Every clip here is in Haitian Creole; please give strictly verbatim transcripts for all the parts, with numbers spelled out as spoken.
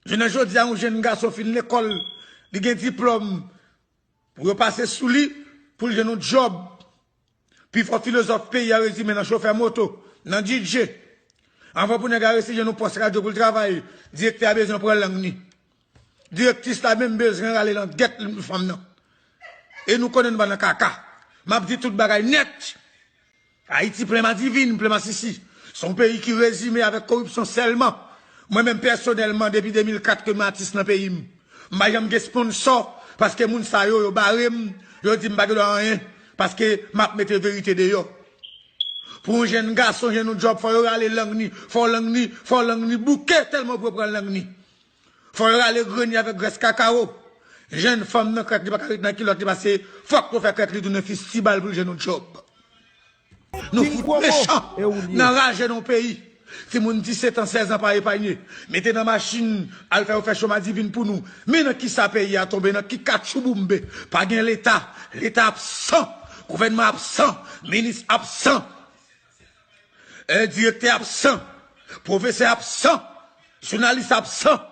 Jounen jodi a, yon jenn gason fin lekòl, li gen diplòm, pou yo pase sou li, pou l jwenn yon djòb. Pifò filozòf peyi a rezime nan chofè moto, nan D J. Anvan pou nèg la resi jwenn yon pòs radyo pou l travay, direktè a bezwen pran lang ni. Direktris la menm bezwen rale langèt fanm nan. E nou konnen nou pa nan kaka. M ap di tout bagay nèt. Ayiti plen madivin, plen masisi. Se yon peyi ki rezime avèk koripsyon sèlman. Mwen menm pèsonèlman, depi de mil kat ke m atis nan peyi m, m pa janm gen sponsò, paske moun sa yo, yo bare m, yo di m pa gen dwa anyen, paske m ap mete verite deyò. Pou yon jenn gason jwenn yon djòb, fò yo rale lang ni, fò lang ni, fò lang ni bouke tèlman ou pran lang ni. Fò yo rale grenn ni avèk grès kakawo. Jenn fanm nan krèk li pa ka ret nan kilòt li pase, fòk yo fè krèk li tounen fistibal pou l jwenn yon djòb. Nou fout mechan nan raje nan yon peyi. Timoun disèt an, sèz an pa epanye. Mete nan machin, al fè yo fè cho madivin pou nou. Men nan kisa peyi a tonbe, nan ki katchouboumbe? Pa gen leta. Leta absan. Gouvènman absan. Minis absan. Eh, direktè absan. Pwofesè absan. Jounalis absan.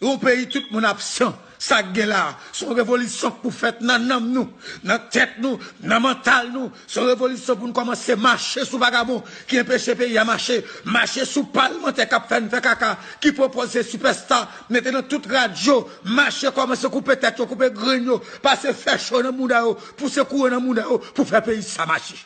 Yon peyi tout moun absan. Sa k gen la a, se yon revolisyon k pou fèt nan nanm nou, nan tèt nou, nan mantal nou. Se yon revolisyon pou n kòmanse mache sou vagabon ki anpeche peyi a mache, mache sou palmantè k ap fè n fè kaka, ki pwopoze sipèsta, mete nan tout radyo, mache kòmanse koupe tèt yo, koupe grenn yo, pase fè cho nan mouda yo, pouse kouran nan mouda yo pou fè peyi sa mache.